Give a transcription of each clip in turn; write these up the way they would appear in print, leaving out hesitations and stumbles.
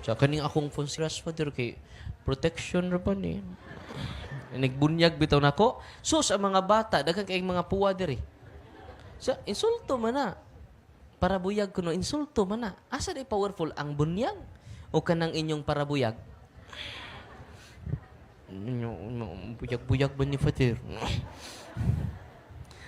Sa kaning akong phone si Father kay protection ra ba ni. Nagbunyag bitaw nako. Sus, ang mga bata daghan kay mga puwa diri. Sa insulto man na. Para buyag kuno, insulto man na. Asa di powerful ang bunyag o kanang inyong parabuyag? Inyo buyag-buyag ba ni Father?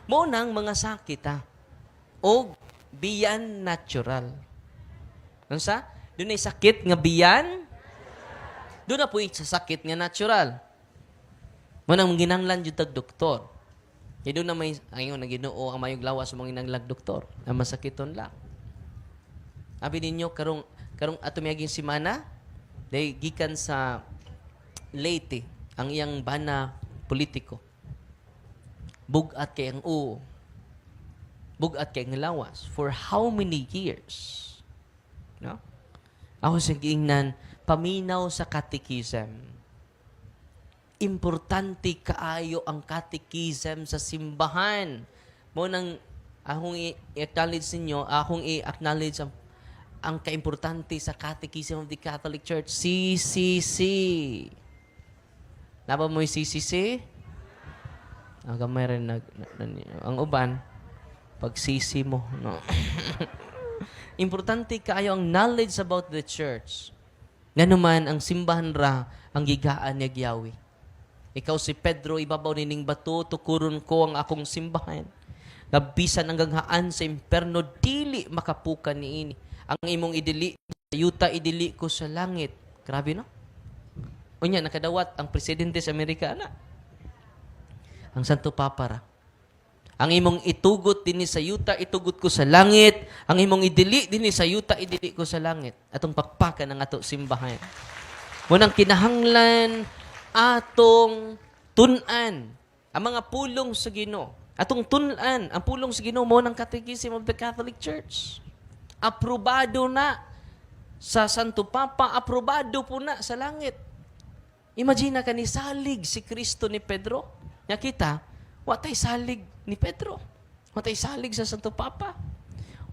Mo nang mga sakit ha. O beyond natural. Unsa? Dunay sakit nga beyond. Doon na po sa sakit nga natural. Mo nang ginanglan jud tag doktor. Kay doon na may ayon na Ginoo ang mayong lawas sa mga ginanglag doktor. Ang masakiton lang. Abi ninyo karong karong ato miaging semana day gikan sa Leyte ang iyang bana politiko. Bugat kay ang uo. Bugat kay ang lawas for how many years? No? Ako sa giingnan, paminaw sa catechism. Importante kaayo ang catechism sa simbahan. Mo nang akong i-acknowledge ninyo, akong i-acknowledge ang kaimportante sa Catechism of the Catholic Church, CCC. Naba mo yung CCC? Ang gamay rin nag, ang uban, pagsisi mo, no? Importante kaayo ang knowledge about the church. Nganuman, ang simbahan ra, ang gigaan niya giyawi. Ikaw si Pedro, ibabaw nining bato, tukuron ko ang akong simbahan. Nga bisan ang ganghaan sa imperno, dili makapukan niini. Ang imong idili sa yuta, idili ko sa langit. Grabe, no? Unya, nakadawat ang presidente sa Amerika, ana. Ang Santo Papa ra. Ang imong itugot dinhi sa yuta, itugot ko sa langit. Ang imong idili dinhi sa yuta, idili ko sa langit. Atong pakpakan ang ato simbahan. Munang kinahanglan atong tun-an ang mga pulong sa Ginoo. Atong tun-an ang pulong sa Ginoo mo ng Catechism of the Catholic Church. Aprobado na sa Santo Papa, aprobado po na sa langit. Imagine na kani salig si Kristo ni Pedro. Nga kita, watay salig ni Pedro. Watay salig sa Santo Papa.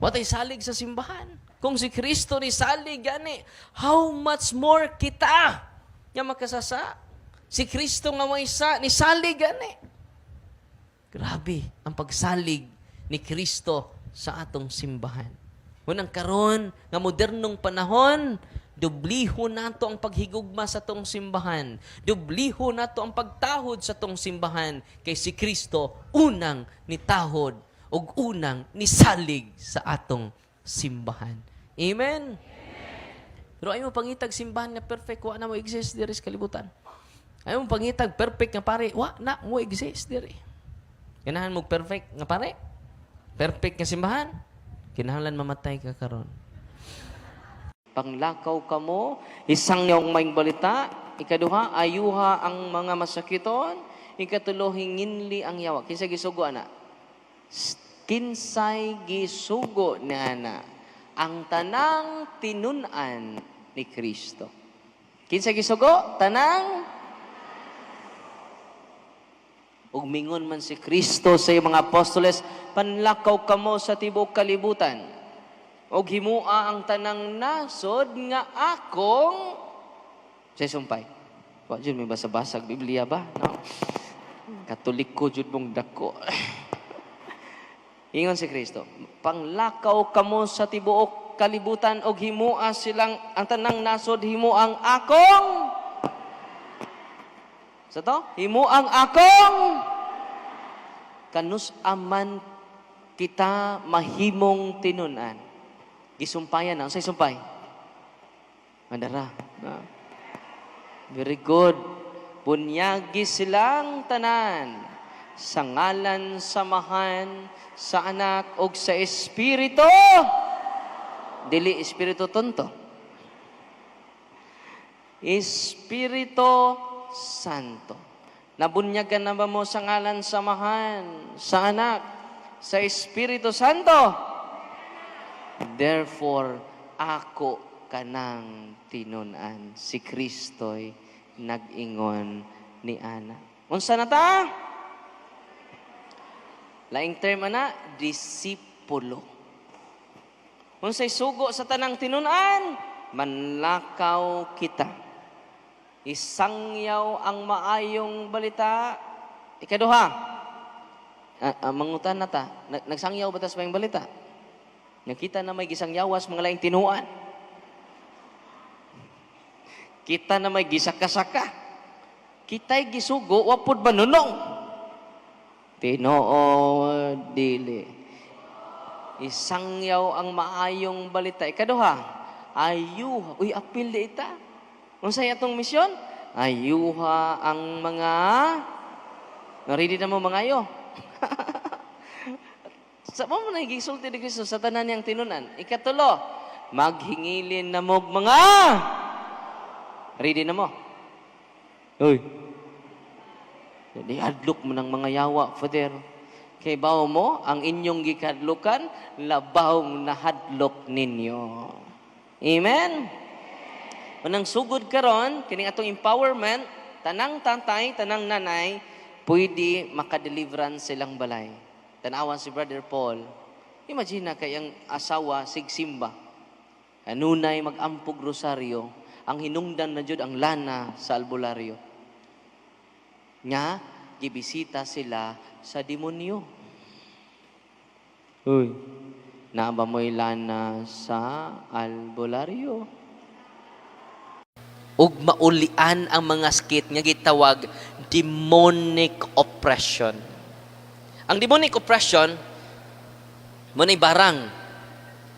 Watay salig sa simbahan. Kung si Kristo ni salig gani, how much more kita nga makasasa? Si Kristo nga may isa ni salig gani. Grabe ang pagsalig ni Kristo sa atong simbahan. Unang karon nga modernong panahon, dubliho nato ang paghigugma sa atong simbahan. Dubliho nato ang pagtahod sa atong simbahan kay si Kristo unang nitahod ug unang nisalig sa atong simbahan. Amen. Pero ayaw mo pangitag simbahan nga perfect, wa na mo exist diri sa kalibutan. Ayaw mo pangitag perfect nga pare, wa na mo exist diri. Ganahan mo perfect nga pare? Perfect nga simbahan? Kinahanglan mamatay ka karon. Panglakaw kamo, isang niyong maayong balita, ikaduha, ayuha ang mga masakiton, ikatulo, hinginli ang yawa. Kinsa gisugo ana? Kinsay gisugo ni ana? Ang tanang tinun-an ni Kristo. Kinsa gisugo? Tanang. Ug mingon man si Kristo sa iyang mga apostoles, "Panlakaw kamo sa tibuok kalibutan. Ug himua ang tanang nasod nga akong," sa sumpay. Wa jud may basa-basag Biblia ba? No. Katoliko jud mong dako. Ingon si Kristo, "Panglakaw kamo sa tibuok kalibutan ug himua silang ang tanang nasod, himuang akong," sa to? Himuang akong. Kanus aman kita mahimong tinunan? Gisumpayan na. Unsay sumpay? Mandara. Ah. Very good. Bunyagi silang tanan sa ngalan sa Amahan, sa Anak, ug sa Espiritu. Dili Espiritu Tonto. Espiritu Santo. Nabunyagan na ba mo sa ngalan sa Amahan, sa Anak, sa Espiritu Santo? Therefore, ako kanang tinunan. Si Kristo'y nag-ingon ni ana. Unsa na ta? Laing term ana, disipulo. Unsay sugo sa tanang tinunan? Manlakaw kita. Isangyaw ang maayong balita. Ikaduha, mangutan na ta, nagsangyaw ba ta sa maayong balita? Nakita na may gisangyawas mga laing tinuan. Kita na may gisaka-saka. Kita'y gisugo, wa pod manunong. Tinuod dili? Isangyaw ang maayong balita. Ikaduha, ayuha. Uy, apil di ita. Unsay atong misyon? Ayuha ang mga. Ready na mo mangayo. Sa mo na gisulti ni Kristo sa tanan niyang tinunan. Ikatulo, maghingilin na mo mga. Ready na mo? Uy. Di hadlok mo ng mga yawa, Father. Kay bawo mo, ang inyong gikadlukan, labaw nahadlok ninyo. Amen? Unang sugod karon, kining atong empowerment, tanang tatay, tanang nanay, pwede makadeliverance silang balay. Tanawan si Brother Paul. Imagine na kay ang asawa sigsimba. Kanunay mag-ampog rosaryo, ang hinungdan na jud ang lana sa albularyo. Nga gibisita sila sa demonyo. Uy, naa ba mo'y lana sa albularyo? Ug maulian ang mga sakit nga gitawag demonic oppression. Ang demonic oppression mo ni barang,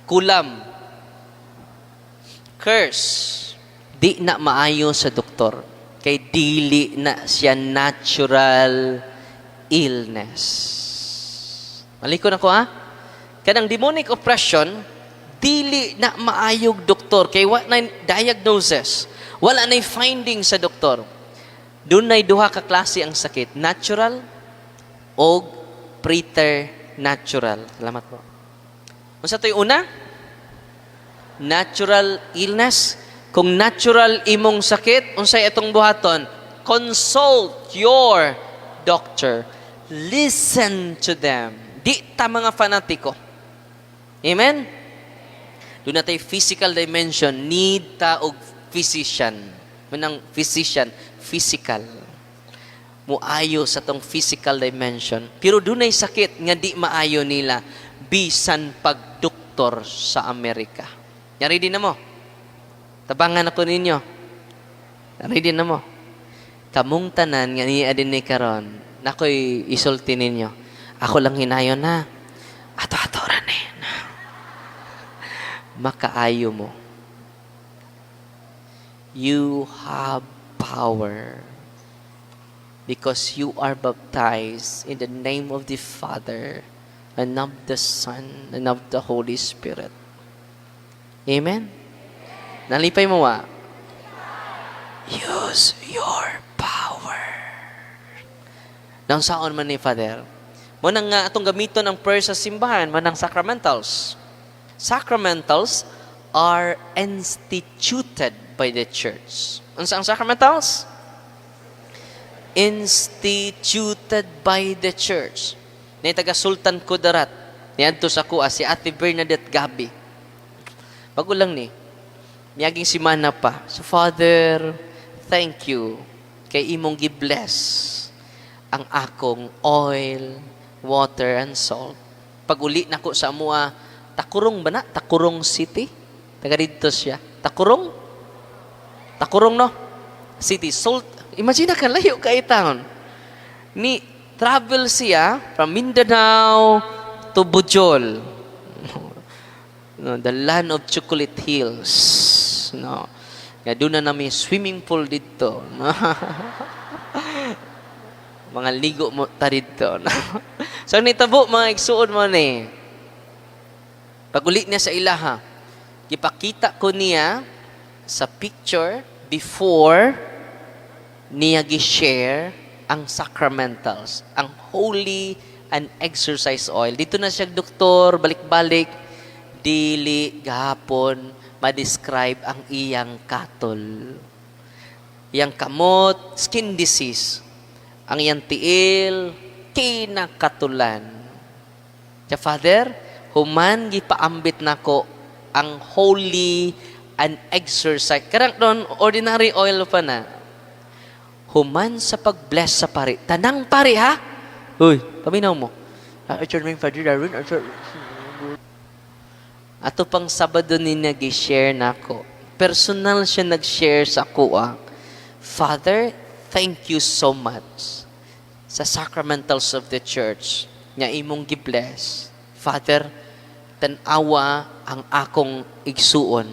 kulam, curse, di na maayo sa doktor. Kay dili na siya natural illness. Maliko na ko ha? Kanang demonic oppression, dili na maayog doktor kay wa na diagnosis. Wala na finding sa doktor. Dunay duha ka klase ang sakit, natural o preternatural. Salamat po. Unsa to'y una? Natural illness. Kung natural imong sakit, unsay atong buhaton? Consult your doctor. Listen to them. Di ta mga fanatiko. Amen? Duna tay physical dimension, need ta og physician. Manang physician, physical. Muayo sa tong physical dimension. Pero dunay sakit nga di maayo nila bisan pagdoktor sa Amerika. Yari din na mo. Tabangan ako ninyo. Ready na mo. Kamong tanan nga niya din ni karon, nakoy isulti ninyo. Ako lang hinayon na. Ato-ato ra ni. Makaayo mo. You have power because you are baptized in the name of the Father and of the Son and of the Holy Spirit. Amen? Nalipay mo wa? Use your power. Naunsaon man ni Father? Mo nang nga atong gamiton ang prayer sa simbahan, manang sacramentals. Sacramentals are instituted by the church. Unsa ang sacramentals? Instituted by the church. Ni taga Sultan Kudarat, niadto sa kuha si Ate Bernadette Gabi. Bago lang ni. Miaging simana pa. So Father, thank you kay imong gi-bless ang akong oil, water, and salt. Pag uli nako sa amua, Tacurong ba na? Tacurong City? Taga didto siya. Tacurong? Tacurong no? City. Salt. Imagine na ka, layo kay town. Ni travel siya from Mindanao to Bujol. No, the land of chocolate hills. No. Nga doon na namin swimming pool dito. No? Mga ligo mo ta dito. No? So nitabo mga igsuon mo ni. Pag-uli niya sa ilaha, gipakita ko niya sa picture before niya gi-share ang sacramentals, ang holy and exorcise oil. Dito na siya doktor, balik-balik, dili gahapon ma-describe ang iyang katol. Iyang kamot, skin disease. Ang iyang tiil, kinakatulan. Kaya Father, human gipaambit nako ang holy An exorcise. Karang doon, ordinary oil pa na. Human sa pag-bless sa pari. Tanang pari, ha? Uy, paminaw mo. Ah, Father Darwin. Ato pang Sabado ni nag-share nako. Personal siya nag-share sa ako. "Father, thank you so much sa sacramentals of the church nga imong gi-bless. Father, tan-awa ang akong igsuon.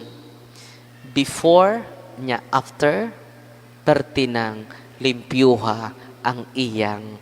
Before nya after, pertinang limpyuha ang iyang